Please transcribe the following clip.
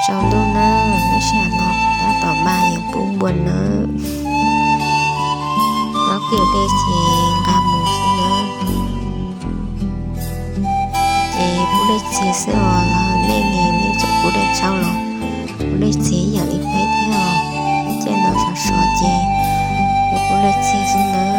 Tsaus ntuj nawb, lub sij hawm no tab tom mas yuav pub npua nawb. Laub kiag dej ces nqa mus xwb nawb. Ces pub dej txias xwb os, los nej ne nej tseem pub dej tshaub los? Pub dej txias ib yam li peb thiab os. Lub caij no sov sov ces yuav pub dej txias xwb nawb.